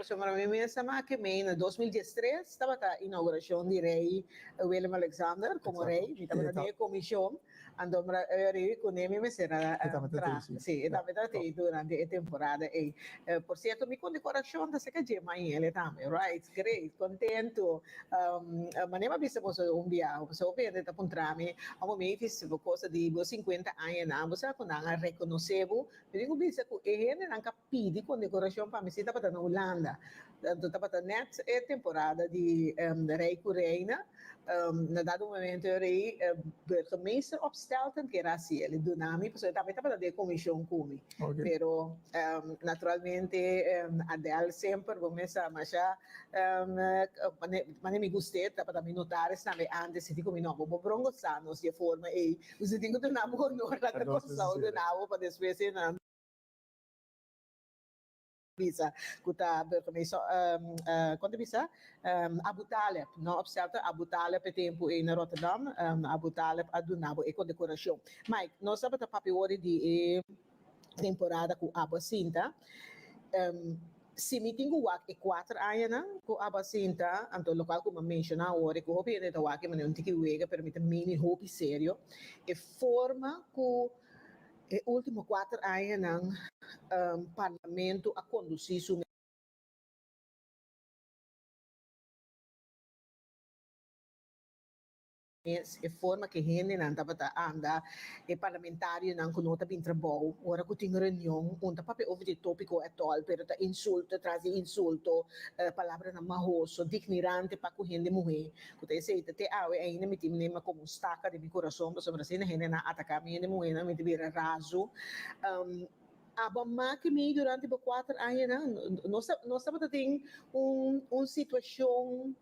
Pasobra mi mes a make mei na 2013 tabata inauguracion di Rey Willem Alexander como Rey. Mi tabata den e comision. Anto mi a reuni cune mi mester a traha. Si, e tambe tabata ei durante e temporada ei. Por cierto mi condecoracion ta cerca dje Mayele tambe. Right, great, contento. Manera mi a bisa boso un biaha, pasobra hopi hende ta puntra mi, Amo Mavis, bo cosa di bo 50 añanan, bo sa cu nan a reconoce bo? Mi tin cu bisa cu e hendenan ca pidi kondekorashon pa mi si tabata na Hulanda. Anto tabata nèt e temporada di Rei ku Reina. Na dado momento e rei burgemeester Opstelten kere hasi el duna mi pasobra e tambe tabata den e komishon ku mi. Pero naturalmente Adel semper bo mes sa masha manera mi gust'é tabata mi notaris tambe antes e di ku mi no bo por brongosa nos di e forma ei. Bo si tin ku duna bo honor laga Kòrsou duna bo pa despues e nan. Bisa ku ta burgemeester kon ta bisa Abu Taleb no Opstelten Abu Taleb e tempu ei na Rotterdam Abu Taleb a duna bo e kondekorashon. Mike nos tabata papia wori di e temporada ku abo a sinta si mi tin ku wak e kuater añanan ku abo a sinta anto lokual ku mi a menshoná awor ku hopi hende ta wak e manera un tiki wega pero mi ta mini hopi serio e forma ku E ultimo kuater añanan Parlamento a kondusí su mes, e forma ku e hendenan tabata anda, e parlamentarionan ku no ta bin trabou, ora ku tin reunion, un ta papia over di e tópiko ètòl, pero ta insulto tras di insulto, palabranan mahoso, dignirante pa ku hende muhé. Ku ta esei ta te awe ainda mi tin nema komo un staka den mi kurason pasobra asina hendenan a ataká mi hende muhénan mi ta bira razu. Abo a maki mi durante bo kuater añanan? Nos nos tabata den un un situashon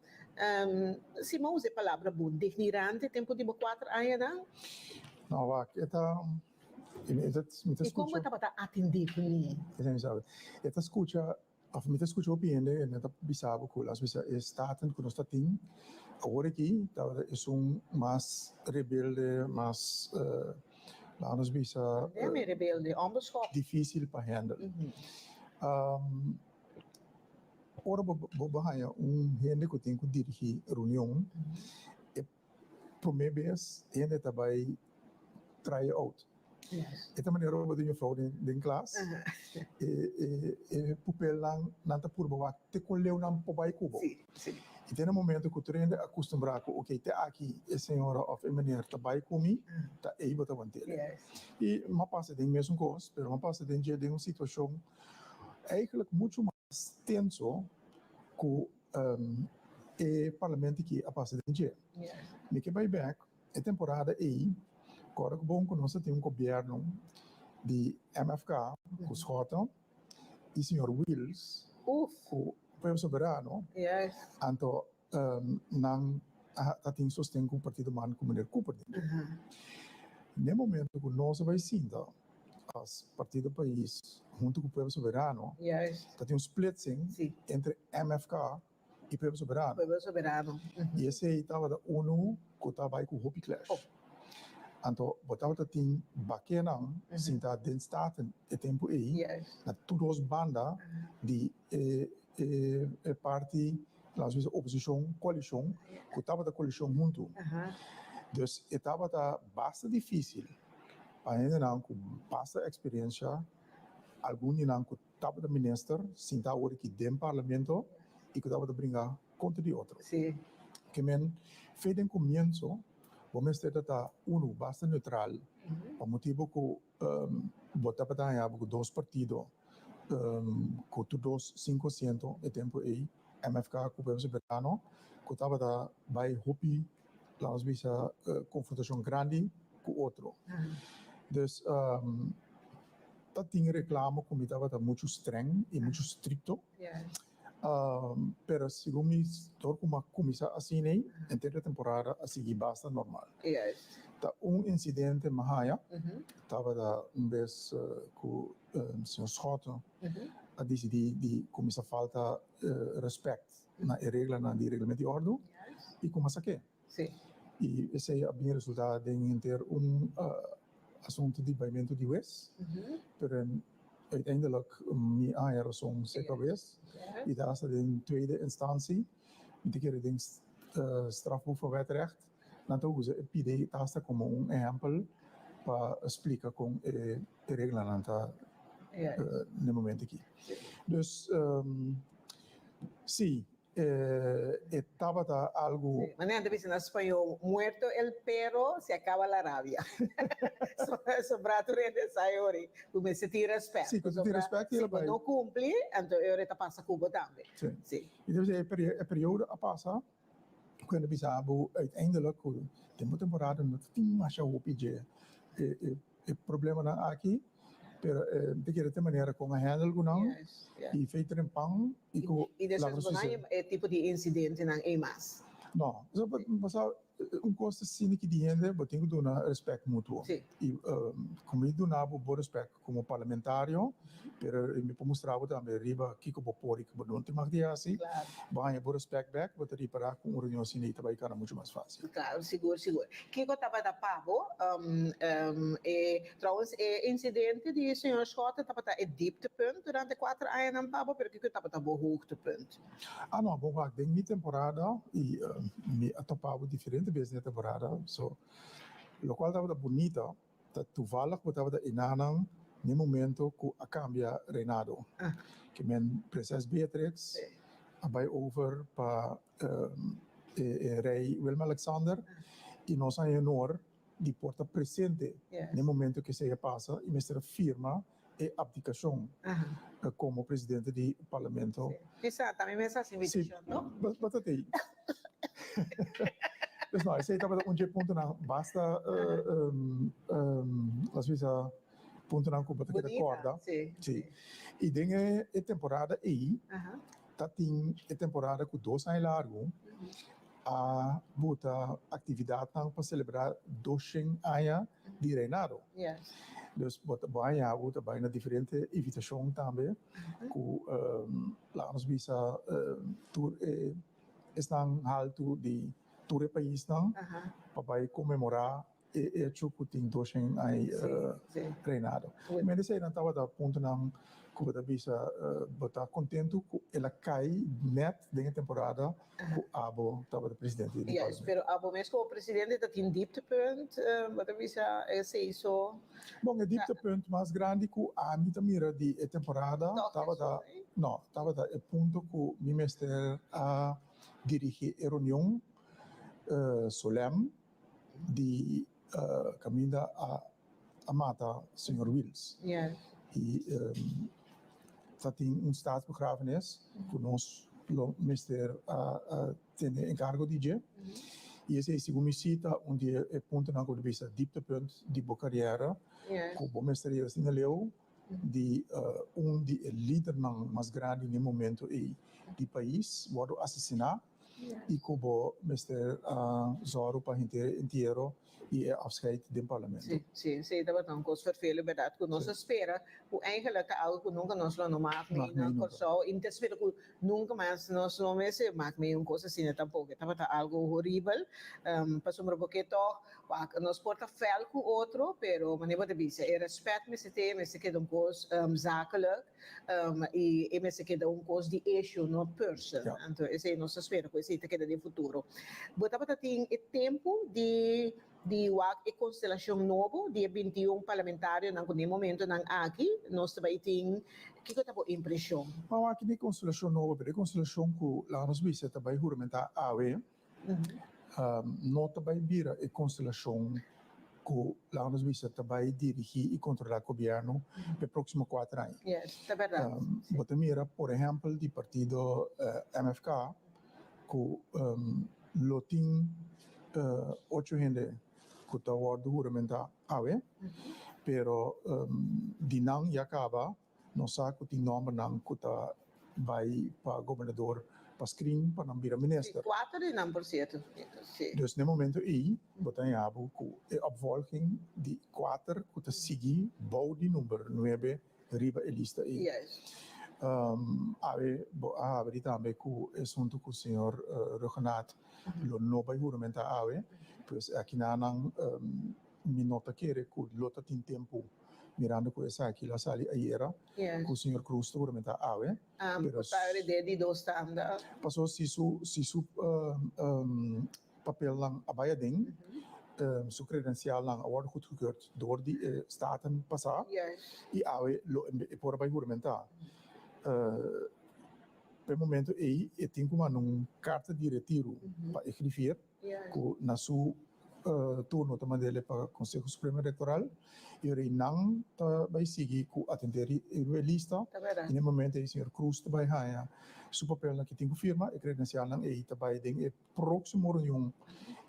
si mi a usa e palabra bon dignirante tempu di bo kuater añanan? No wak e ta mi ta I skucha. kon bo tabata atendé kuné? E ta skucha Of mi ta skucha hopi hende e nan ta bisa bo ku las bisa e staten ku nos ta tin awor aki tabata esun mas rebelde mas laga nos bisa Demi rebelde, onbeschoft. Dificil pa handle. Ora bo bo haña un hende ku tin ku dirigi reunion e Promé bes hende ta bai try out. E ta manera bo tin juffrouw den klas, e pupilnan nan ta purba wak te kon leu nan por bai ku bo. I te na momento ku tur hende a kustumbrá ku oke te aki e señora òf e meneer ta bai ku mi, ta ei bo ta want'é. I m'a pasa den mesun kos, pero m'a pasa den dje den un situashon eigentlik muchu mas tenso ku E parlamento aki a pasa den dje. Mi ke bai bek e temporada ei, kòrda ku bon ku nos a tin un gobièrnu di MFK ku Schotten i señor Wiels ku Pueblo Soberano, anto nan a tin sosten ku Partido Man ku meneer Cooper den dje. Na e momento ku nos a bai sinta as Partido Pais hunto cu Pueblo Soberano ta tin un splitsing entre MFK y Pueblo Soberano. Pueblo Soberano. Y esey tabata uno cu ta bay cu hopi clash. Anto bo tabata tin bakenan sinta den Staten e tempo ey na tur dos banda di e e parti laat nos bisa oposicion coalicion cu tabata coalicion hunto. Dus e tabata basta dificil. Pa hendenan ku basta eksperensia, algun di nan ku tabata minister sinta awor aki den parlamento i ku tabata bringa kontra di otro. Ke men fe den komienso bo mester ta ta unu basta neutral pa motibu ku bo tabata haña bo ku dos partido ku tur dos sin kosiento e tempu ei, MFK ku Pueblo Soberano, ku tabata bai hopi laat nos bisa konfrontashon grandi ku otro. Dus ta tin reklamo ku mi tabata muchu streng i muchu strikto, pero segun mi dor ku mi a kuminsá asina ei henter e temporada a sigui basta normal. Ta un insidente mi a haña, tabata un bes ku señor Schotten a disidí di kuminsá falta rèspèt na e reglanan di reglamento di ordu y kuma sa ke. Y esey a bin resulta den henter un asunto di baimento di hues, pero. Uiteindelijk mi a haña rason seca bes y ta hasta den tweede instantie, mi ta kere den strafboek van wetrecht, nan ta usa e pide hasta como un ehempel pa splica con e reglanan ta na e momento aki. Dus si, E tabata algu. Sí, manera nan ta bisa na spañol, muerto el perro, se acaba la rabia. Sobrá tur hende sa e ora ei ku mester tin rèspèt. Sí, ku tin rèspèt i el a bai. Si bo no kumpli, anto e ora ei ta pasa ku bo tambe. Sí. Sí. I ta bisa e periodo a pasa ku hende bisa bo uiteindelijk ku den bo temporada no ta tin masha hopi dje e problemanan aki, pero mi ta kere te manera kon a handle ku nan i fei trempan i ku I despues bo no haña e tipo di incidentenan ei mas. No, pasobra un kos ta sinti ki di hende bo tin ku duna respect mutuo. I ku mi duna bo bo respect komo parlamentario, pero mi por mustra bo tambe riba kiko bo por i kiko bo no tin mag di hasi. Bo haña bo respect bek, bo ta ripará ku un reunion asina ei ta bai kana muchu mas fásil. Klaro, sigur, sigur. Kiko tabata pa bo? E, trouwens, e insidente di señor Schotte tabata e dieptepunt durante kuater añanan pa bo, pero kiko tabata bo hoogtepunt? Ah, no, bon wak, den mi temporada, i mi a topa bo diferente bes den e temporada, so, lokual tabata bunita, Ta toevallig bo tabata enanan n'e momento cu a cambia reinado. Ke men Prinses Beatrix a bay over pa e Rey Willem Alexander y nos a haña honor di por ta presente n'e momento cu esey a pasa y mester a firma e abdicacion como presidente di Parlamento. Pisa, tambe mi a sa invitacion, no? Si, bo ta tei. Dus no, esei tabata un dje puntonan basta, las bisa, puntonan ku bo ta keda kòrda. Si. I den e temporada ei, ta tin e temporada ku dos aña largu a buta aktividatnan pa selebrá 200 aña di reinado. Dus bo ta bai a bo ta bai na diferente invitashon tambe ku laga nos bisa tur e esnan haltu di tur e paisnan pa bai konmemorá e echo ku tin 200 aña reinado. Men eseinan tabata puntonan ku bo ta bisa bo ta kontentu ku el a kai nèt den e temporada ku abo tabata presidente di Yes, parlamento. pero abo mes komo presidente ta tin dieptepunt, bo ta bisa esei so. Bon, e dieptepunt mas grandi ku ami ta mira di e temporada Tòg tabata, esun, eh? no, tabata e punto ku mi mester a dirigi e reunion solèm di kaminda a a mata señor Wiels. I ta tin un staatsbegrafenis ku nos lo mester a tene enkargo di dje. I esei segun mi si ta un di e puntonan ku bo ta bisa dieptepunt di bo kariera ku bo mester yega asina leu di un di e lidernan mas grandi na e momento ei di pais wòrdu asesiná. I ku bo mester a zòru pa henter e entiero i e afscheid den parlamento. Sí, sí, esei tabata un kos fervelo, bèrdat, ku nos a spera ku eigenlijk ta algu ku nunka nos lo no mak mee na Kòrsou i mi ta spera ku nunka mas nos no mester mak mee un kos asina tampoko. E tabata algu horibel, pasobra bo ke tòg wak nos por ta fèl ku otro, pero manera bo ta bisa e rèspèt mester te, mester keda un kos zakelijk. I e mester keda un kos di issue, no person. Anto esei nos ta spera ku esei ta keda den futuro. Bo tabata tin e tempu di di wak e konstelashon nobo di e 21 parlamentarionan ku den momentonan aki nos ta bai tin. Kiko ta bo impreshon? Pa wak di konstelashon nobo, pero e konstelashon ku laga nos bisa ta bai huramentá awe, No ta bai bira e konstelashon ku laga nos bisa ta bai dirigí i kontrolá gobièrnu pa e próksimo kuater aña. Yes, ta bèrdat. Bo ta mira por ehèmpel di partido MFK ku lo tin ocho hende ku ta wòrdu huramentá awe, pero di nan ya kaba Nos sa cu tin nombernan cu ta bay pa gobernador pa screen pa nan bira minister. Si, cuater di nan por cierto. Si. Dus n'e momento ey bo ta haña bo cu e opvolging di cuater cu ta sigui bou di number nuebe riba e lista ey. Juist. Awe bo a habri tambe cu e asunto cu señor Rhuggenaath lo no bay huramenta awe. Pues akinanan mi no ta kere cu lo ta tin tempo. mirando ku esaki lo a sali ayera ku señor Cruz ta huramentá awe. Pero ta de di dos tanda. Paso si su si su papelnan a bai aden, su credencialnan a wòrdu goedgekeurd door di e Staten pasá i awe lo e por a bai huramentá. Pa e momento ei e tin ku manda un karta di retiru pa e griffier ku na su turno ta mand'el pa Konseho Supremo Elektoral i ora ei nan ta bai sigui ku atender riba e lista i na e momento ei señor Cruz ta bai haña su papelnan ku tin ku firma, e kredensialnan ei ta bai den e próksimo reunion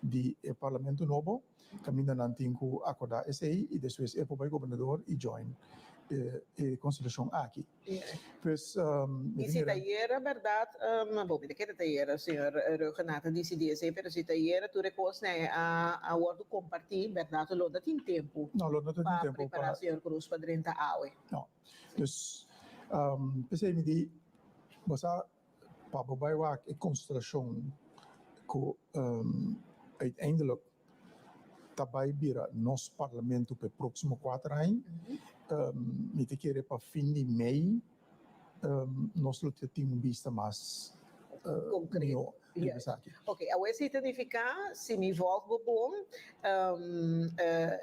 di e parlamento nobo kaminda nan tin ku akordá esei i despues e por bai gobernador i join e konstelashon aki. Pues mi I si ta yera bèrdat, bo mi ta kere ta yera señor Rhuggenaath a disidí esei, pero si ta yera tur e kosnan a a wòrdu kompartí, bèrdat lo no tin tempu No, lo no ta tin pa tempu pa prepará señor Cruz pa drenta awe. No. Dus p'esei mi di bo sa pa bo bai wak e konstelashon ku uiteindelijk ta bai bira nos parlamento p'e próksimo kuater aña. Mi ta kere pa fin di mei nos lo tin un bista mas mihó riba esaki. Ok, awor esei ta nifiká, si mi vòlg bo bon,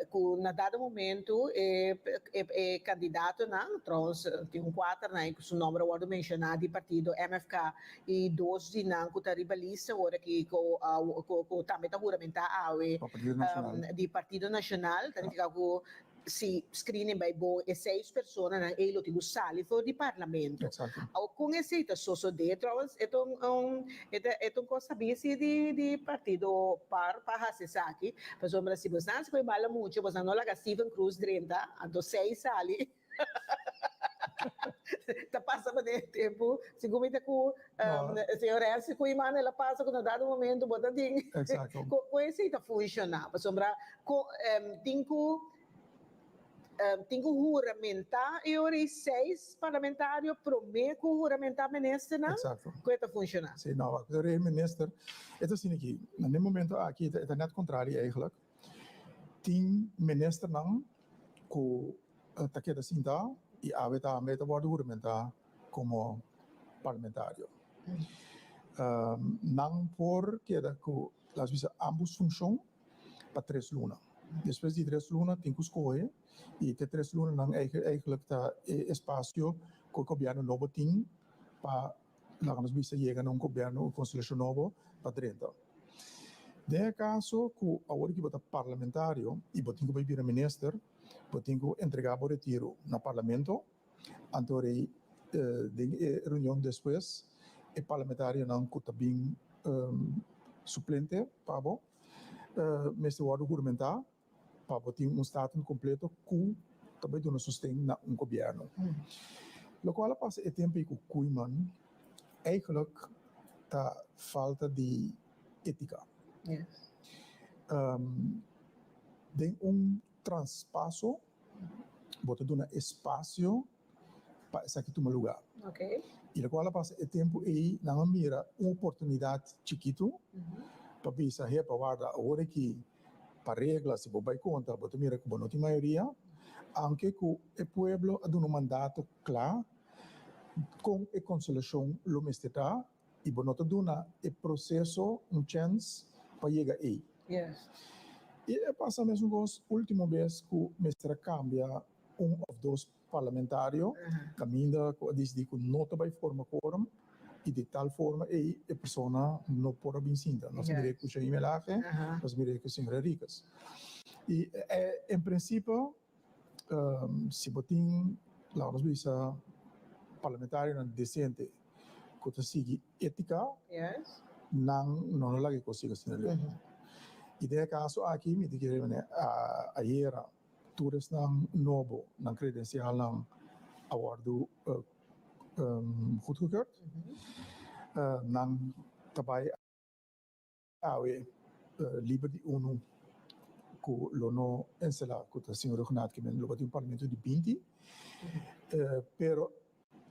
ku na dado momento e e kandidatonan, trouwens tin un kuaternan ku su nòmber a wòrdu menshoná di partido MFK I dos di nan ku ta riba lista ora ki ku ku tambe ta huramentá awe di Partido Nashonal, ta nifiká ku si screening bai bon e seis personanan ei lo tin ku sali for di Parlamento. Awor kon esei ta sosodé? Trouwens e ta un e ta e ta un kos sabí si di di partido par pa hasi esaki, pasobra si bosnan si koe bala muchu bosnan no laga Steven Cruz drenta anto seis sali. Ta pasa pa den tempu, segun mi ta ku señor Renzi ku Iman el a pasa ku na dado momento bo ta tin ku esei ta funshoná pasobra ku tin ku tin ku huramentá e ora ei seis parlamentario promé ku huramentá ministernan ku e ta funshoná. Sí, no, wak, e minister e ta asina aki, na e momento aki e ta nèt kontrali eigentlik, tin ministernan ku ta keda sinta i awe tambe ta wòrdu huramentá komo parlamentario. Nan por keda ku, laat bisa, ámbos funshon pa tres luna. Despues di tres luna tin ku skohe i te tres lunanan eigentlik ta e espasio ku e gobièrnu nobo tin pa Laga nos bisa yega na un gobierno, un konstelashon nobo pa drenta. Den e kaso ku awor ki bo ta parlamentario i bo tin ku bai bira minister, bo tin ku entregá bo retiro na parlamento, anto rei den e reunion despues e parlamentarionan ku ta bin suplente pa bo mester wòrdu hurmentá pa bo tin un staten completo cu ta bay duna sosten na un gobierno. Locual a pasa e tempo ey cu Koeiman eigenlijk ta falta di etica. Den un traspaso bo ta duna espacio pa esaki tuma lugar. Y locual a pasa e tempo ey nan a mira un oportunidad chikito pa bisa hepa warda awor aki Pa regla, si bo bai kontra, bo ta mira ku bo no tin mayoria, aunke ku e pueblo a duna un mandato kla kon e konsolashon lo mester ta i bo no ta duna e proseso un chèns pa yega ei. I a pasa mesun kos ultimo bes ku mester a kambia un òf dos parlamentario kaminda ku a disidí ku no ta bai forma quorum i di tal forma ei e persona no por a bin sinta. Nos a mir'é ku Jaime Lage, nos a mir'é ku señor Henriquez. I en prinsipio si bo tin laga nos bisa parlamentarionan desente ku ta sigui étika nan no lo laga e kos sigui asina leu. I den e kaso aki mi ta kere manera ayera Tur esnan nobo, nan credencialnan a wordo goedgekeurd. Nan ta bay awe liber di unu cu lo no encela cu ta señor Rhuggenaath ki men lo bay tin un parlamento di binti. Pero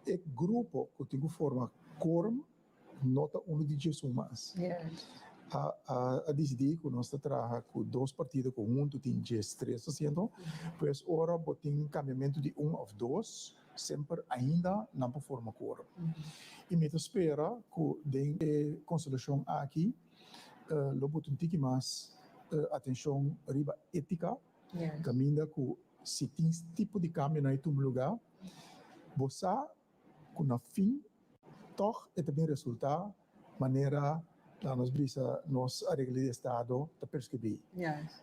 e grupo cu tin cu forma quorum no ta unu di djesun mas. A disidí ku nos ta traha ku dos partido ku huntu tin 13 asiento, pues ora bo tin kambiamentu di un òf dos, semper ainda nan por forma quorum. I mi ta spera ku den e konstelashon aki lo buta un tiki mas atenshon riba étika, kaminda ku si tin tipo di kambionan e tuma lugá, bo sa ku na fin tòg e ta bin resultá manera laga nos bisa nos areglo di estado ta preskribí.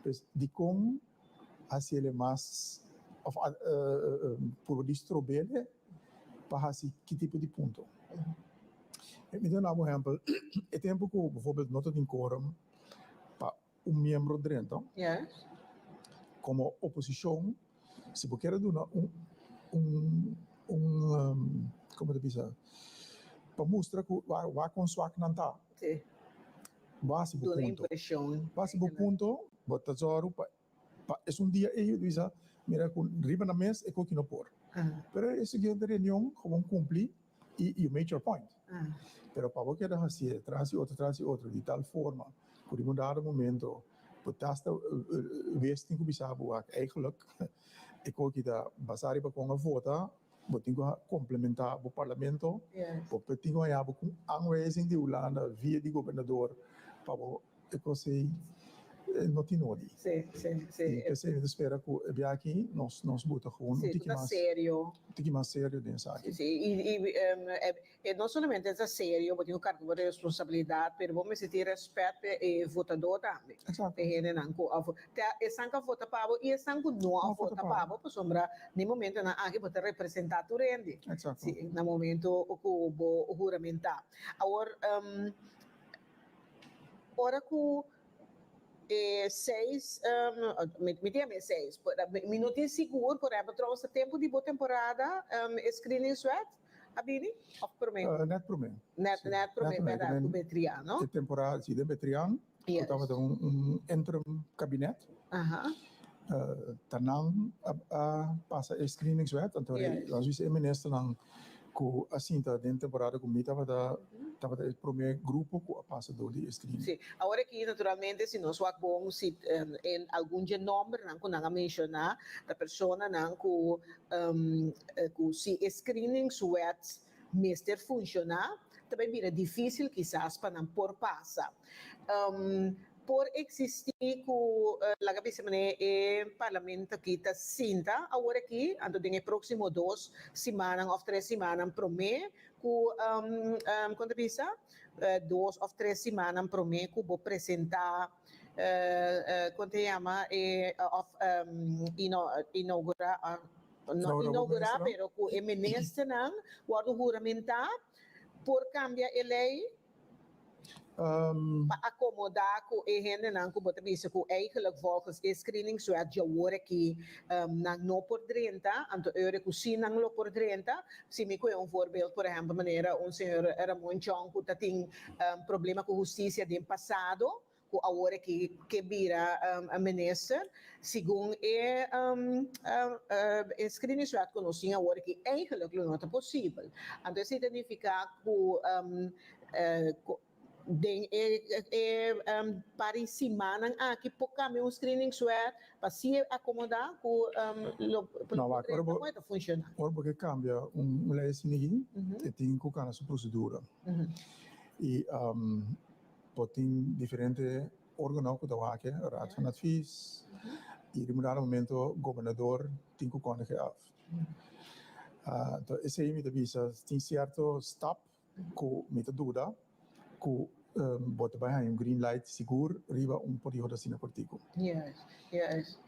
Pues dikon hasi el e mas òf purba di strob'el pa hasi ki tipo di punto? Mi ta duna bo un ehèmpel, e tempu ku bijvoorbeeld no ta tin quorum pa un miembro drenta komo oposishon si bo kier a duna un un un komo ta bisa pa mustra ku wak kon swak nan ta bo hasi bo punto bo hasi bo punto bo ta zòru pa pa esun dia ei bo ta bisa mira ku riba nan mes e koki no por pero e siguiente reunion gewoon kumpli i you made your point. Pero pa bo keda hasié tras di otro tras di otro di tal forma ku riba un dado momento bo ta hasta wes tin ku bisa bo wak eigenlijk e koki ta basá riba kon a vota bo tin ku komplementá bo parlamento bo tin ku haña bo ku un aanwijzing di Hulanda via di gobernador pa bo E kos ei no tin odi. Sí, sí, sí. I p'esei mi ta spera ku e bia aki nos nos buta gewoon un tiki mas serio. Un tiki mas serio den esaki. Sí, sí. I i no solamente ta serio, bo tin ku karga bo responsabilidat, pero bo mester tin rèspèt pa e votadó tambe. Eksakto. E hendenan ku a ta esnan ku a vota pa bo i esnan ku no a vota pa bo, pasobra den momentonan aki bo ta representá tur hende. Eksakto. Sí, na momento ku bo huramentá. Awor, Ora ku e seis, mi tin e seis, mi no tin sigur, por ehempel, trouwens ta tempu di bo temporada e screeningswet a bini of prome? Net prome. Net, net prome, berdad, ku Betrian, no? E temporada, si, den Betrian, ku tabata un interim kabinet, ta nan a pasa e screeningswet, anto nos bisa e ministernan ku a sinta den temporada ku mi tabata tabata e promé grupo ku a pasa dor di e screening. Sí. Awor aki naturalmente si nos wak bon si en algun dje nombernan ku nan a menshoná ta personanan ku ku si e screeningswet mester funshoná ta bai bira difísil kisas pa nan por pasa. Por eksistí ku laga bisa manera e parlamento aki ta sinta awor aki, anto den e próksimo dos simannan òf tres simannan promé ku kon ta bisa dos òf tres simannan promé ku bo presentá kon ta yama e òf inougurá no inougurá pero ku e ministernan wòrdu huramentá por kambia e lei Pa akomodá ku e hendenan ku bo ta bisa ku eigenlijk volgens e screeningswet djawor aki nan no por drenta, anto ora ku sí nan lo por drenta. Si mi kohe un voorbeeld, por ehempel manera un señor Ramon Chong ku ta tin problema ku hustisia den pasado, ku awor aki ke bira minister, segun e e screeningswet ku nos tin awor aki eigenlijk lo no ta posibel. Anto esei ta nifiká ku den e e par di simannan aki por kambia un screeningswet pa si e akomodá ku lo No, por drenta kon e ta funshoná. Ora bo ke kambia un lei asina aki e tin ku kana su prosedura i Bo tin diferente organo ku ta wak, Raad van Advies, i riba un dado momento gobernador tin ku kondige af. Anto esei mi ta bisa tin sierto stap ku mi ta duda ku bo ta bai haña un green light sigur riba un periodo asina kortiku.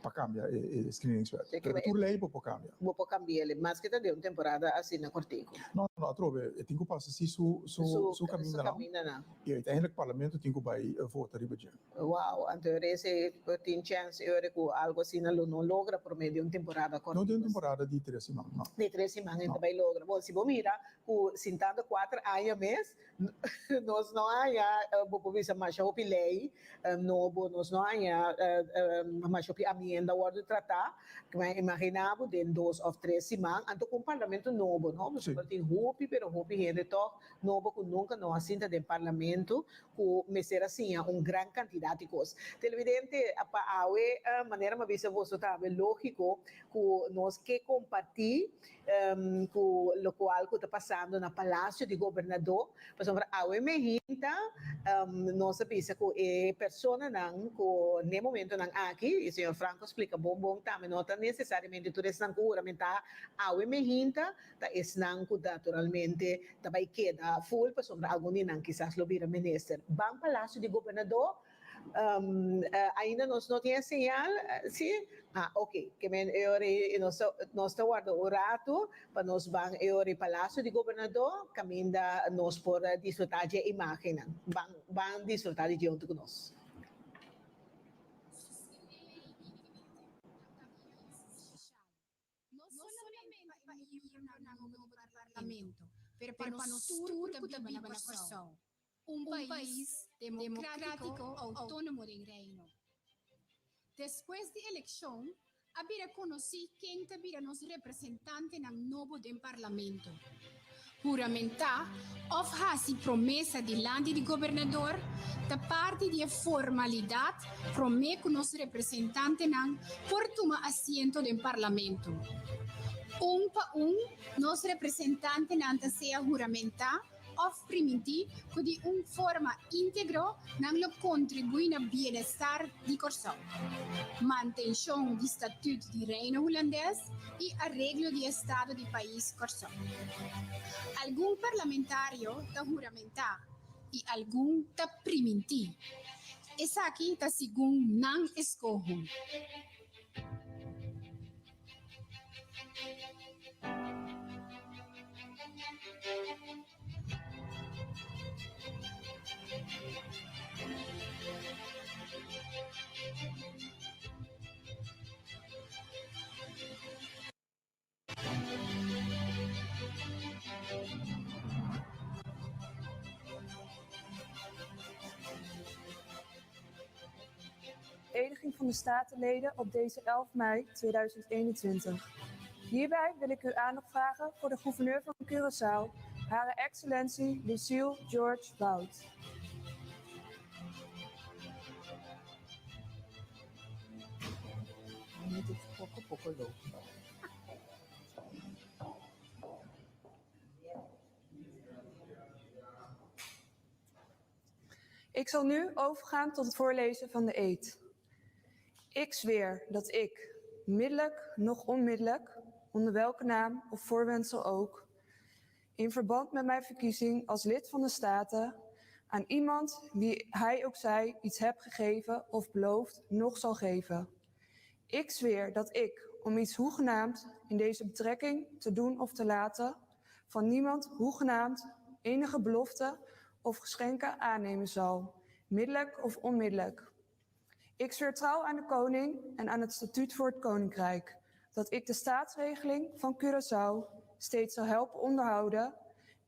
Pa kambia e screeningswet. Pero tur lei bo por kambia. Bo por kambi'el, maske ta den un temporada asina kortiku. No, no, atrobe e tin ku pasa si su su su kamindanan. I uiteindelijk parlamento tin ku bai vota riba dje. Wow, anto e ora esei tin chèns e ora ku algu asina lo no logra promé di un temporada kortiku. No den temporada di tres siman, no. Di tres siman e ta bai logra. Bon, si bo mira ku sintando kuater aña mes nos no haña. bo por bisa masha hopi lei nobo, nos no haña masha hopi amienda wòrdu tratá. Mi a imaginá bo den dos òf tres siman anto ku un parlamento nobo, no? Pasobra tin hopi pero hopi hende tòg nobo ku nunka no a sinta den parlamento ku mester a siña un gran kantidat di kos. Televidente, pa awe manera mi a bisa boso tambe lógiko ku nos ke kompartí ku lokual ku ta pasando na Palasio di Gobernadó, pasobra awe mehinta nos a bisa ku e personanan ku n'e momentonan aki, i señor Franco a splika bon bon tambe, no ta nesesariamente tur esnan ku huramentá awe mehinta ta esnan ku naturalmente ta bai keda ful, pasobra algun di nan kisas lo bira minister. Ban Palasio di Gobernadó. Ainda nos no tin e señal, si? Ah, ok. Ke men e ora ei nos ta, nos ta warda un ratu pa nos ban e ora ei Palacio di Gobernador, kaminda nos por disfrutá dje imágennan. Ban, ban disfrutá di dje huntu ku nos. No solamente pa e miembronan nobo di Parlamento, pero pa nos tur ku ta biba na Kòrsou, un pais demokrátiko outónomo den Reino. Despues di elekshon a bira konosí ken ta bira nos representantenan nobo den Parlamento. Huramentá òf hasi promesa dilanti di gobernador ta parti di e formalidat promé ku nos representantenan por tuma asiento den Parlamento. Un pa un nos representantenan ta sea huramentá òf primintí ku di un forma íntegro nan lo kontribuí na bienestar di Kòrsou, mantenshon di statüt di Reino Hulandes i areglo di estado di pais Kòrsou. Algun parlamentario ta huramentá i algun ta primintí. Esaki ta segun nan eskoho. Beëdiging van de Statenleden op deze 11 mei 2021. Hierbij wil ik uw aandacht vragen voor de gouverneur van Curaçao, Hare Excellentie Lucille George Wout. Ik zal nu overgaan tot het voorlezen van de eed. Ik zweer dat ik, middelijk noch onmiddellijk, onder welke naam of voorwendsel ook, in verband met mijn verkiezing als lid van de Staten, aan iemand wie hij ook zij iets heb gegeven of beloofd nog zal geven. Ik zweer dat ik, om iets hoegenaamd in deze betrekking te doen of te laten, van niemand hoegenaamd enige belofte of geschenken aannemen zal, middelijk of onmiddellijk. Ik zweer trouw aan de koning en aan het statuut voor het koninkrijk, dat ik de staatsregeling van Curaçao steeds zal helpen onderhouden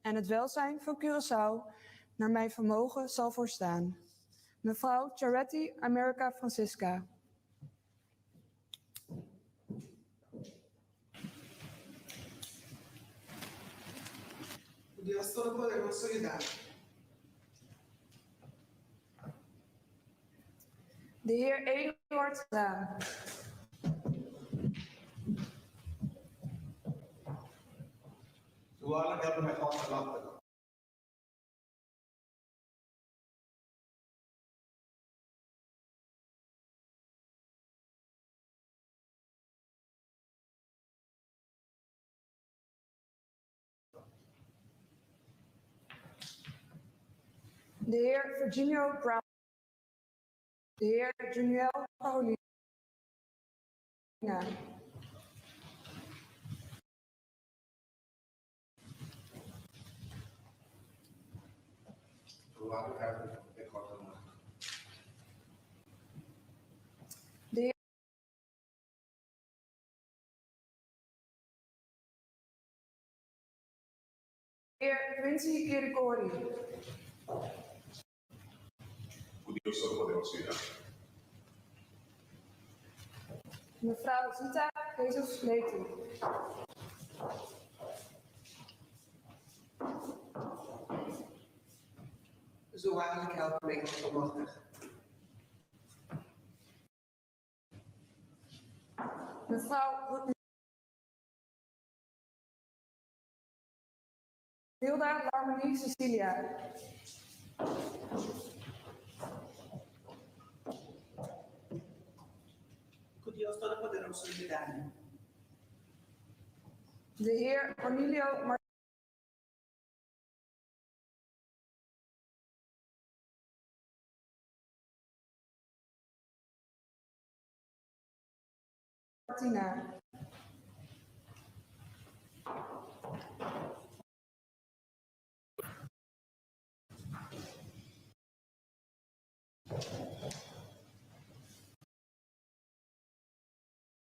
en het welzijn van Curaçao naar mijn vermogen zal voorstaan. Mevrouw Charetti America Francisca. Ku Dios Todopoderoso yuda bo. De heer Eduard Laan. Zo waarlijk helpe mij God almachtig. De heer Virginio Brown. De heer Juniel Carolina. De heer Quincy Kirikori. Dios Todopoderoso yuda mi. Mevrouw Zita Jesus Letu. Zo waarlijk helpe mij God almachtig. Mevrouw Hilda Larmonie Cecilia. Ku Dios Todopoderoso yuda mi. De heer Cornelio Martina.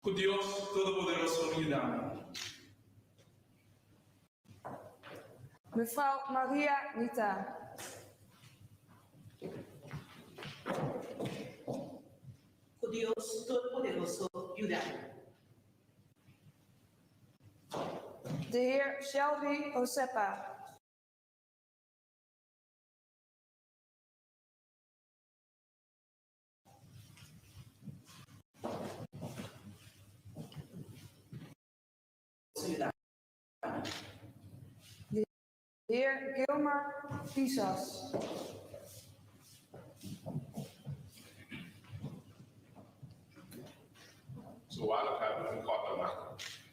Ku Dios Todopoderoso yuda mi. Mevrouw Maria Nita. Ku Dios Todopoderoso yuda mi. De heer Shelby Osepa. De heer Gilmer Pisas. Zo waarlijk helpe mi God almachtig.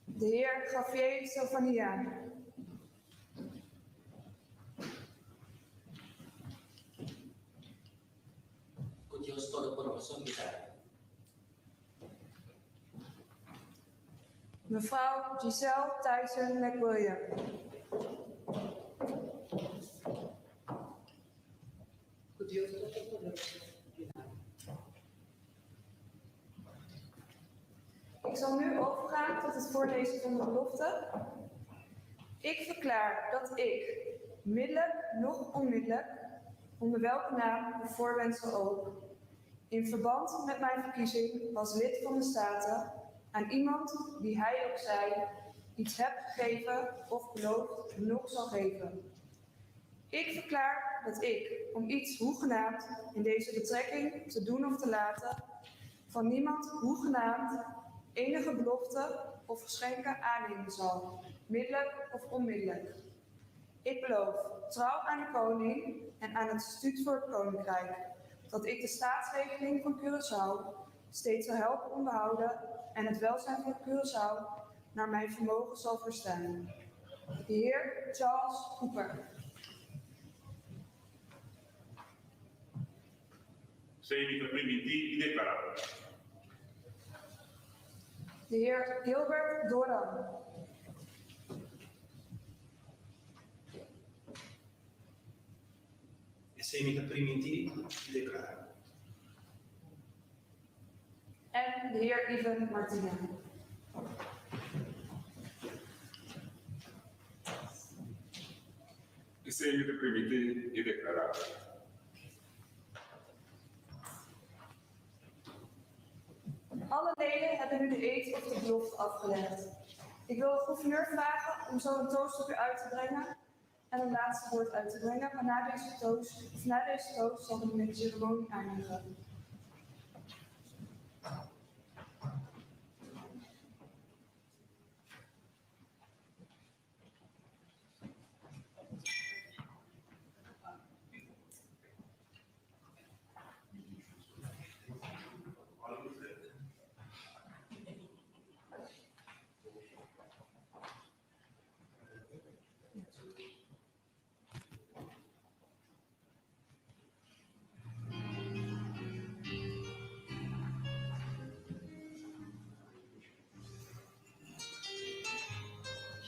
De heer Javier Silvania. Ku Dios Todopoderoso yuda mi. Mevrouw Giselle Tyson McWilliam. Ku Dios Todopoderoso yuda mi. Ik zal nu overgaan tot het voorlezen van de belofte. Ik verklaar dat ik, middelijk noch onmiddellijk, onder welke naam of voorwendsel ook, in verband met mijn verkiezing als lid van de Staten, aan iemand, wie hij ook zij, iets heb gegeven of beloofd nog zal geven. Ik verklaar dat ik, om iets hoegenaamd in deze betrekking te doen of te laten, van niemand hoegenaamd enige belofte of geschenken aannemen zal, middelijk of onmiddellijk. Ik beloof, trouw aan de koning en aan het statuut voor het koninkrijk, dat ik de staatsregeling van Curaçao steeds zal helpen onderhouden en het welzijn van Curaçao naar mijn vermogen zal verstaan. De heer Charles Cooper. Esei mi ta primintí i deklará. De heer Gilbert Doran. Esei mi ta primintí i deklará. En de heer Ivan Martina. Esei mi ta primintí i deklará. Alle leden hebben nu de eed of de belofte afgelegd. Ik wil de gouverneur vragen om zo een toast op u uit te brengen en een laatste woord uit te brengen. Maar na deze toast, of na deze toast zal de ceremonie eindigen.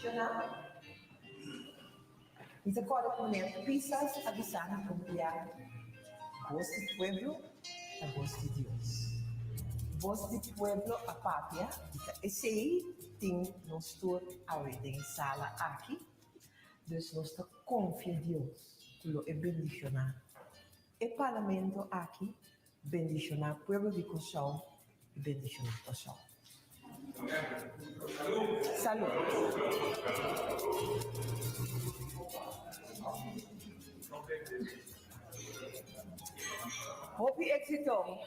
Shona, Mi ta kòrda ku meneer Pisas a bisa mi un bia, Bos di pueblo ta bos di Dios. Bos di pueblo a papia i ta esei tin nos tur awe den e sala aki. Dus nos ta konfia Dios ku lo e bendishoná e Parlamento aki, bendishoná pueblo di Kòrsou i bendishoná Kòrsou. Salú! Hopi éxito!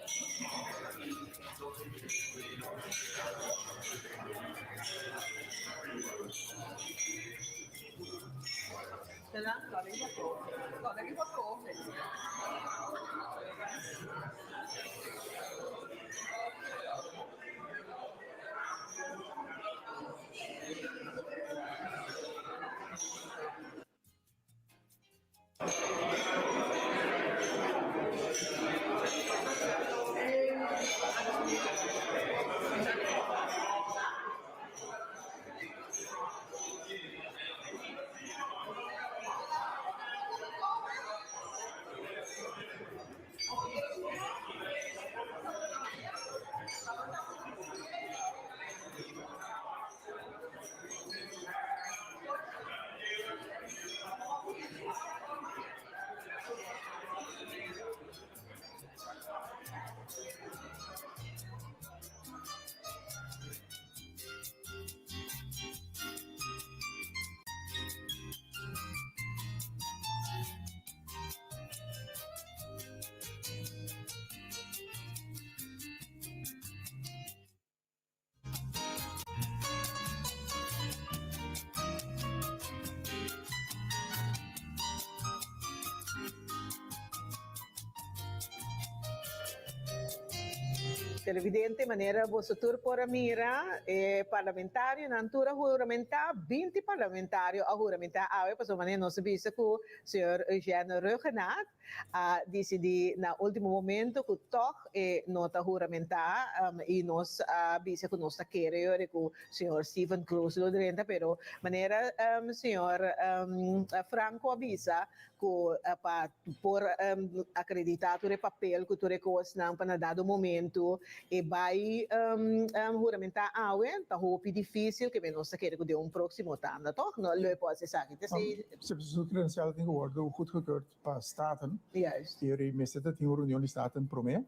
Televidente, manera boso tur por a mira, e parlamentarionan tur a huramentá, binti parlamentario a huramentá awe, pasobra manera nos a bisa ku señor Eugène Rhuggenaath a disidí na último momento ku tòg e no ta huramentá i nos a bisa ku nos ta kere yori ku señor Steven Croes lo drenta pero manera señor Franco a bisa ku pa por akreditá tur e papel ku tur e kosnan pa na dado momento e bai huramentá awe ta hopi difísil ke nos ta kere ku den un próksimo tanda tòg no lo e por hasi esaki. Si su credencial tin cu wordo goedgekeurd pa Staten, Juist. y mester ta tin un reunion di Staten prome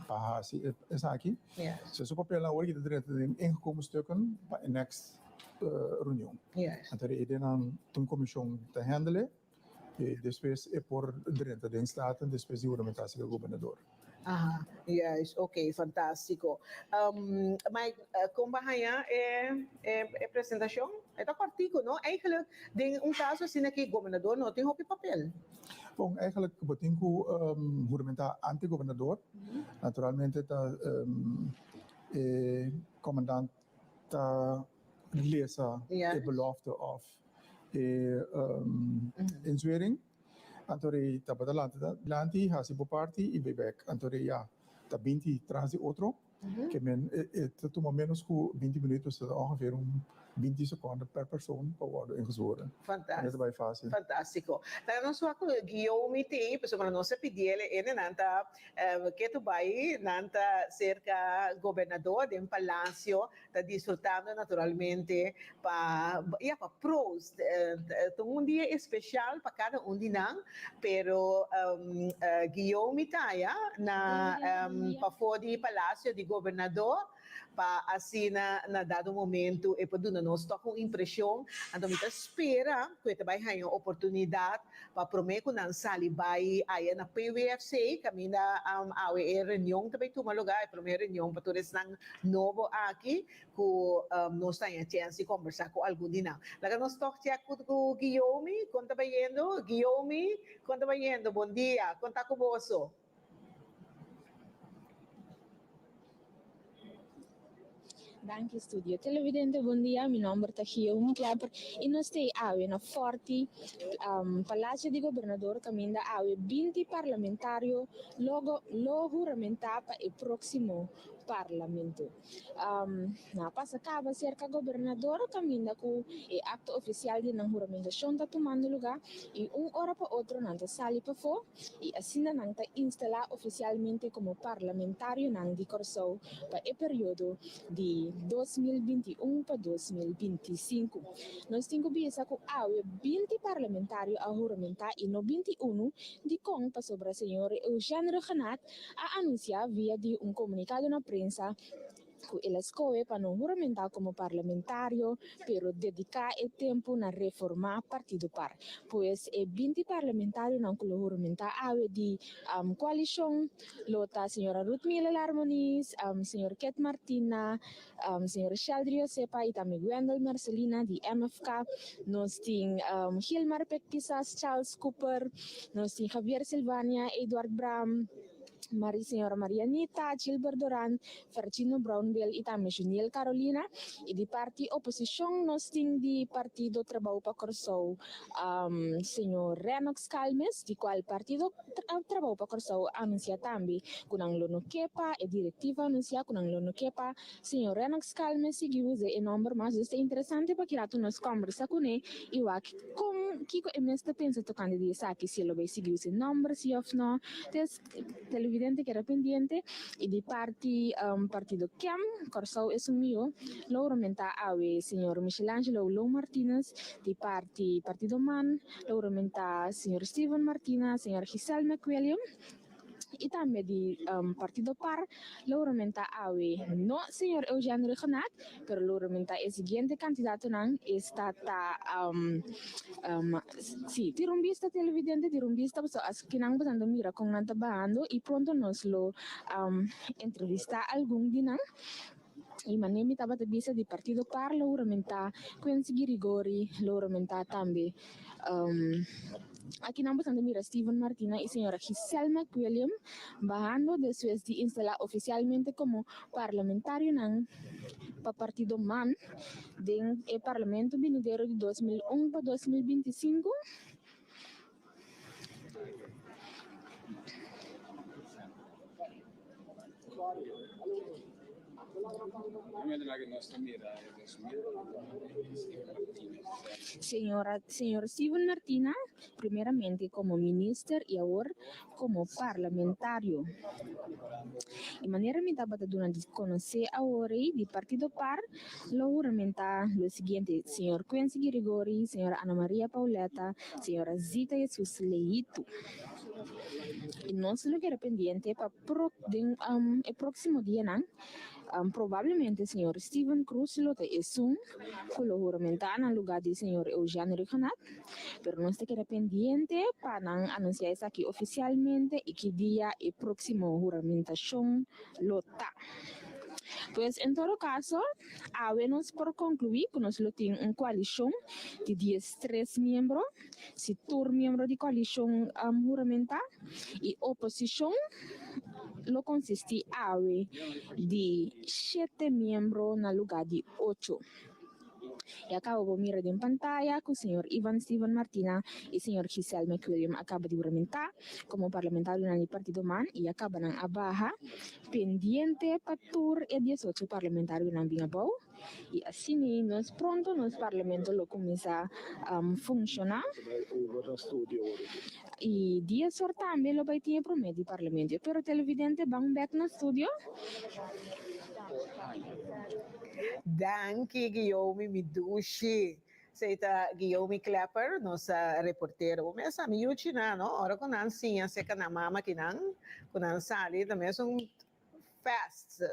pa haci esaki. Juist. So su papelnan awor ki ta drenta den ingekomen stukken pa e next reunion. Juist. Anto e idenan un comision ta handle y despues e por drenta den Staten despues di huramentatie cu gobernador. Aha, juist, oké, fantástiko. Mike, kon bo a haña e e presentashon? E ta kòrtiku, no? Eigenlijk, den un kaso asina aki, gobernador no tin hopi papel. Bon, eigenlijk bo tin ku huramentá ante gobernador. Naturalmente ta e komandant ta lesa e belofte òf e inzwering. Anto rei tabata lanta dilanti, hasi bo parti i bai bek. Anto rei ya ta binti tras di otro, ke men e ta tuma ménos ku binti minuut, pues ta ongeveer un binti sekonde per persoon pa wòrdu ingezworen. Fantástiko. Ta bai fásil. Fantástiko. Laga nos wak ku Guillaume tin, pasobra nos a pidiel e nan ta ketu bai, nan ta serka gobernador den palasio Ta disfrutando naturalmente pa ya pa proost. Ta un dia especial pa cada un di nan, pero Guillaume ta ya na pafó di Palacio di Gobernador pa asina na dado momento e por duna nos toch un impresion. Anto mi ta spera cu e ta bay haña un oportunidad pa prome cu nan sali bay aya na PWFC caminda awe e reunion ta bay tuma lugar, e prome reunion pa tur esnan Nobo aki ku nos ta haña chèns di kombersá ku algun di nan. Laga nos tòg chèk ku Guillaume kon ta bayendo. Guillaume, kon ta bayendo? Bon dia, kon ta ku boso? Danki studio televidente bon dia mi nomber ta Guillaume Klepper y nos ta awe na Forti Palacio di Gobernador caminda awe 20 parlamentario logo lo huramenta pa e proximo. Parlamento. Nan a pasa caba cerca Gobernador caminda cu e acto oficial di nan huramentacion ta tumando lugar y un ora pa otro nan ta sali pafó y asina nan ta instala oficialmente como parlamentarionan di Corsou pa e periodo di 2021 pa 2025. Nos tin cu bisa cu awe 20 parlamentario a huramenta y no 21. Dicon? Pasobra señor Eugène Rhuggenaath a anuncia via di un comunicado na prensa cu el a scohe pa no huramenta como parlamentario pero dedica e tempo na reforma Partido par. Pues e 20 parlamentarionan cu lo huramenta awe di coalicion lo ta señora Ruthmila Larmonis, señor Ket Martina, señor Sheldry Josepa y tambe Wendell Mercelina di MFK. Nos tin Gilmar Pekpisas, Charles Cooper, nos tin Javier Silvania, Eduard Braam, Mari señora Marianita, Gilbert Doran, Fergino Brownbill y tambe Juniel Carolina. Y di parti oposicion nos tin di Partido Trabou pa Corsou señor Rennox Calmes, di cual Partido Trabou pa Corsou a anuncia tambe cu nan lo no ke pa e directiva anuncia cu nan lo no ke pa señor Rennox Calmes sigui usa e nomber mas. Dus ta interesante pa ki rato nos combersa cune y wak con kico e mes ta pensa tocante di esaki, si e lo bay sigui usa e nomber si of no. Tes televidente keda pendiente y di parti partido KEM, Corsou Esun Mio, lo huramenta awe señor Michelangelo Lou Martinez, di parti partido man, lo huramenta señor Steven Martina, señor Giselle McWilliam y tambe di partido par lo huramenta awe no señor Eugène Rhuggenaath, pero lo huramenta e siguiente candidatonan, esta ta si, tira un bista, televidente, tira un bista, pasobra askinan bo ta mira con nan ta bahando y pronto nos lo entrevista algun di nan. Y manera mi tabata bisa, di partido par lo huramenta Quincy Girigori, lo huramenta tambe aki nan bo ta mira Steven Martina y señora Giselle McWilliam bahando despues di instala oficialmente como parlamentarionan pa partido man den e parlamento binidero di 2001 pa 2025. Señora, señor Steven Martina, primeramente como minister y awor como parlamentario. Y manera mi tabata duna di conoce awor ey, di partido par lo huramenta lo siguiente: señor Quincy Girigori, señora Ana Maria Pauletta, señora Zita Jesus Leito. Y nos lo keda pendiente pa pro, den e proximo dianan, probablemente señor Steven Cruz lo ta esun cu lo huramenta na lugar di señor Eugène Rhuggenaath, pero nos ta keda pendiente pa nan anuncia esaki oficialmente y ki dia e proximo huramentacion lo ta. Pues en todo caso, awe nos por conclui cu nos lo tin un coalicion di 13 miembro, si tur miembro di coalicion huramenta, y oposicion lo consisti awe di 7 miembro na lugar di 8. Y a caba bo mira den pantaya cu señor Ivan Steven Martina y señor Giselle McWilliam a caba di huramenta como parlamentario di partido man y a caba nan a baha, pendiente pa tur e 18 parlamentarionan bin abou y asina nos pronto nos parlamento lo cuminsa funciona y 10 or tambe lo bay tin prome di parlamento. Pero, televidente, ban back na studio. Danki, Guillaume Midushi. Esey ta Guillaume Klepper, nos reportero. Mes ami yuchi na, no? Ora cu nan siña serca nan mama cu nan, cu nan sali, tambe un fast.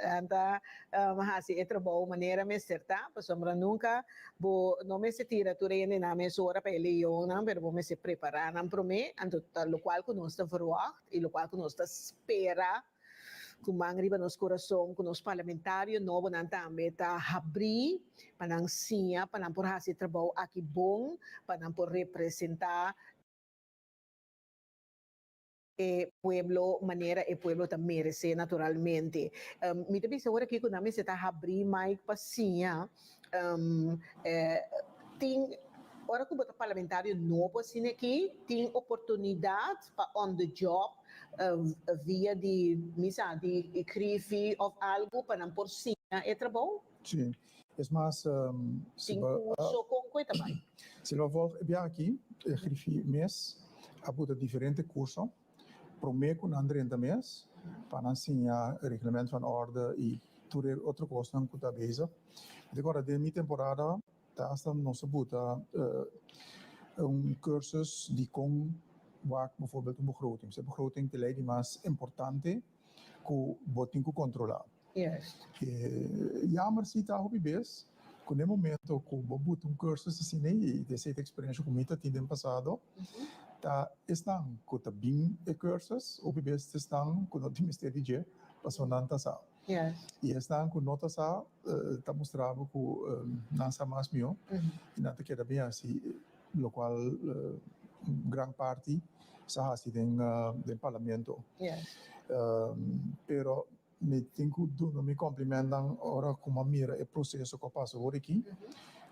Anta hasi e trabou manera mester ta, pasobra nunca bo no mester tira tur hende na mes ora pa e leonnan, pero bo mester prepara nan prome, anto ta locual cu nos ta verwacht y locual cu nos ta spera cu man riba nos curason, cu nos parlamentario nobonan tambe ta habri pa nan siña, pa nan por hasi trabou aki bon, pa nan por representa e pueblo manera e pueblo ta merece naturalmente. Mi ta bisa awor aki cu nan mester ta habri Mike pa siña tin ora cu bo ta parlamentario nobo asina aki, tin oportunidad pa on the job. via di mi sa di griffie of algo pa nan por siña e trabou? Sí, es mas si Tin bo curso con cu e ta bay? Si lo volg e biaha aki, e griffie mes a buta diferente curso prome cu nan drenta mes pa nan siña reglement van orde y tur e otro cosnan cu ta bezig. Mi ta corda den mi temporada Ta hasta nos a buta un cursus di con wak bijvoorbeeld un begroting. E begroting ta e ley di mas importante cu bo tin cu controla. Jammer si ta hopi bes cu n'e momento cu bo buta un cursus asina y esey ta experiencia cu mi ta tin den pasado, ta esnan cu ta bin e cursus hopi bes ta esnan cu no tin mester di dje pasobra nan ta sa. I esnan ku no ta sa ta mustra bo ku nan sa mas mihó i nan ta keda bin hasi lokual un gran parti sa hasi den den parlamento. Pero mi tin ku duna mi komplimentnan ora ku mi a mira e proseso ku a pasa awor aki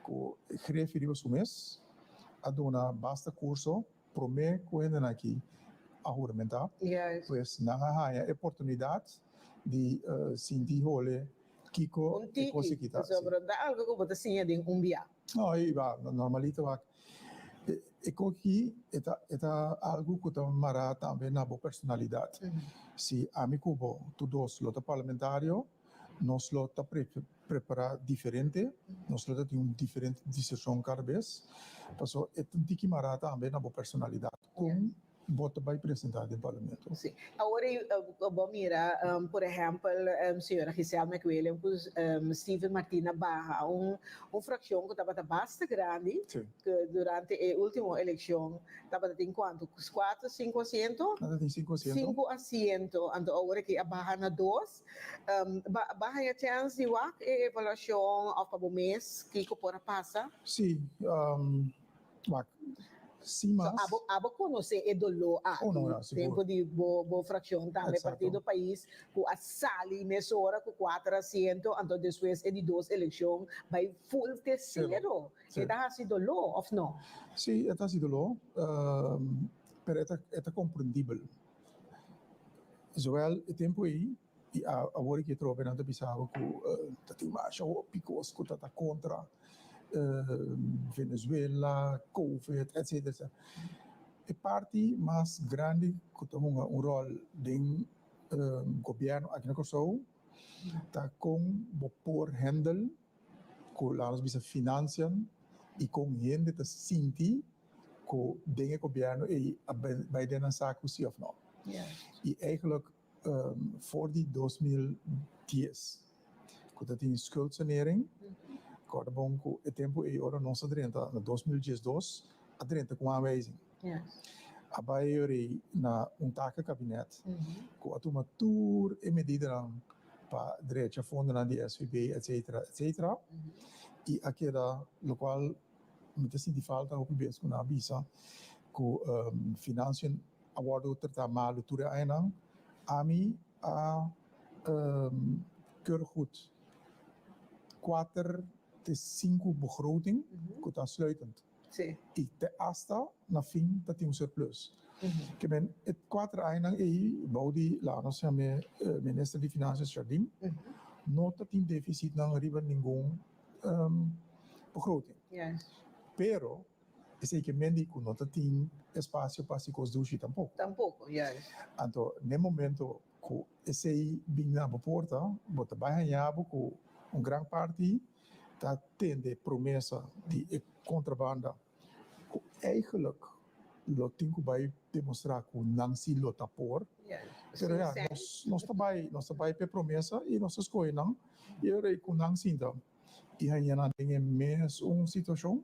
ku Grefi riba su mes a duna basta kurso promé ku hendenan aki a huramentá. Pues nan a haña e oportunidat di sinti hole kiko Un e tiki, kos aki ta. pasobra no ta algo ku bo ta siña den un bia. No, i ba, normalito wak. E kos aki e ta e ta algu ku ta mará tambe na bo personalidat. Si ami ku bo tur dos lo ta parlamentario, nos lo ta prepará diferente, nos lo ta tin un diferente disishon kada bes, pasobra e ta un tiki mará tambe na bo personalidat. Kon Bo ta bai presentá den Parlamento. Sí. Awor ei bo mira, por ehèmpel, señora Giselle McWilliam ku Steven Martina baha un un frakshon ku tabata basta grandi, ku durante e último elekshon tabata tin kuantu? Kuater, sinku asiento? Nan ta tin sinku asiento. Sinku asiento. Anto awor aki a baha na dos. Bo a haña chèns di wak e evaluashon òf pa bo mes kiko por a pasa? Sí. Wak, sin mas. So abo abo konosé e doló aki, Oh, no, ja, sigur. tempu di bo bo frakshon tambe, Exacto. Partido Pais, ku a sali mesora ku kuater asiento, anto despues e di dos elekshon bai ful te Sero. sero. Sí. E ta hasi doló òf no? Sí, e ta hasi doló, pero e ta e ta komprendibel. Zowel e tempu ei i awor aki atrobe nan ta bisa bo ku ta tin masha hopi kos ku ta ta kontra Venezuela, Covid, etcetera, etcetera. E parti mas grandi ku ta hunga un ròl den gobièrnu aki na Kòrsou ta kon bo por hèndel ku laga nos bisa finansian i kon hende ta sinti ku den e gobièrnu ei a bai den nan saku si òf nò. I eigentlik For di 2010 ku ta tin schuldsanering, kòrda bon ku e tempu ei ora nos a drenta na 2012 a drenta ku un aanwijzing. A bai yori na un takenkabinet ku a tuma tur e medidanan pa drecha fondonan di SVB etcetera etcetera i a keda lokual mi ta sinti falta hopi bes ku nan a bisa ku financiën a wòrdu tratá malu tur e añanan, ami a keurig goed kuater te sinku begroting ku ta sluitend. I te asta na fin ta tin un surplus. Ke men e kuater añanan ei bou di laga nos yam'é minister di Finansias Jardim no ta tin defisitnan riba ningun begroting. Pero Esei ke men di ku no ta tin espasio pa hasi kos dushi tampoko. Tampoko, juist. Anto n'e momento ku esei bin na bo porta, bo ta bai haña bo ku un gran parti ta tende promesa di e kontrabanda ku eigenlijk lo tin ku bai demostrá ku nan si lo ta por. Pero ya, nos nos ta bai nos ta bai p'e promesa i nos ta skohe nan i ora ei ku nan sinta. i haña nan den e mesun situashon,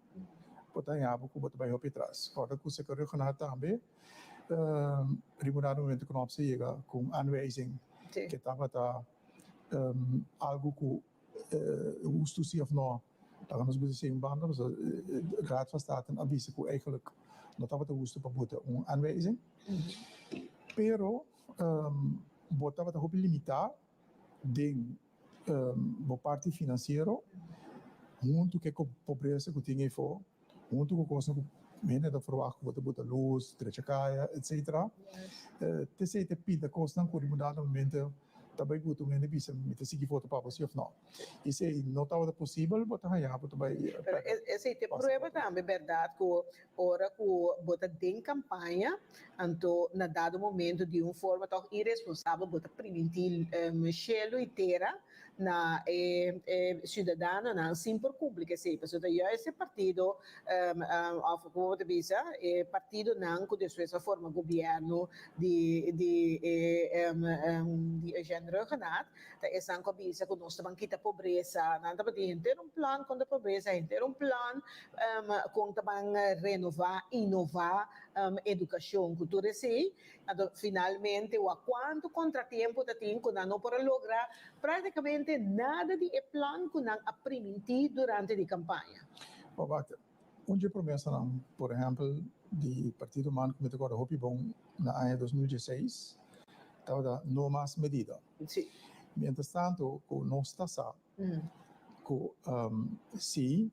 bo ta haña bo ku bo ta bai hopi atras. Kòrda ku Seker Regional tambe riba un dado momento Knops a yega ku un aanwijzing ke tabata algu ku hustu si òf nò, laga nos bisa si un banda, pasobra Raad van State a bisa ku eigenlijk no tabata hustu pa bota un aanwijzing, pero bo tabata hopi limitá den bo parti finansiero huntu ku e pobresa ku tin eyfo, huntu ku kosnan ku Hende ta verwacht ku bo ta buta lus, drecha kaya, etc. Te esei ta pinta kosnan ku riba un dado momento ta bai guta un hende bisa mi ta sigui vota pa bo si òf nò. I si no tabata posibel bo ta haña bo ta bai Pero esei ta prueba tambe bèrdat ku ora ku bo ta den kampaña anto na dado momento di un forma tòg iresponsabel bo ta primintí shelu i tera na e ciudadanonan sin por cumpli cu esey, pasobra ta juist e partido of como bo ta bisa e partidonan cu despues a forma gobierno di di e di Eugène Rhuggenaath ta esnan cu a bisa cu nos ta ban kita pobresa, nan tabatin henter un plan contra pobresa, henter un plan con ta ban renova, inova educacion cu tur esey. Anto finalmente wak cuanto contratiempo ta tin cu nan no por a logra practicamente nada di e plan cu nan a priminti durante di campaña. Bo wak, un dje promesanan, por ehempel, di Partido man cu mi ta corda hopi bon na aña 2016, tabata no mas medida. Mientras tanto cu nos ta sa cu si.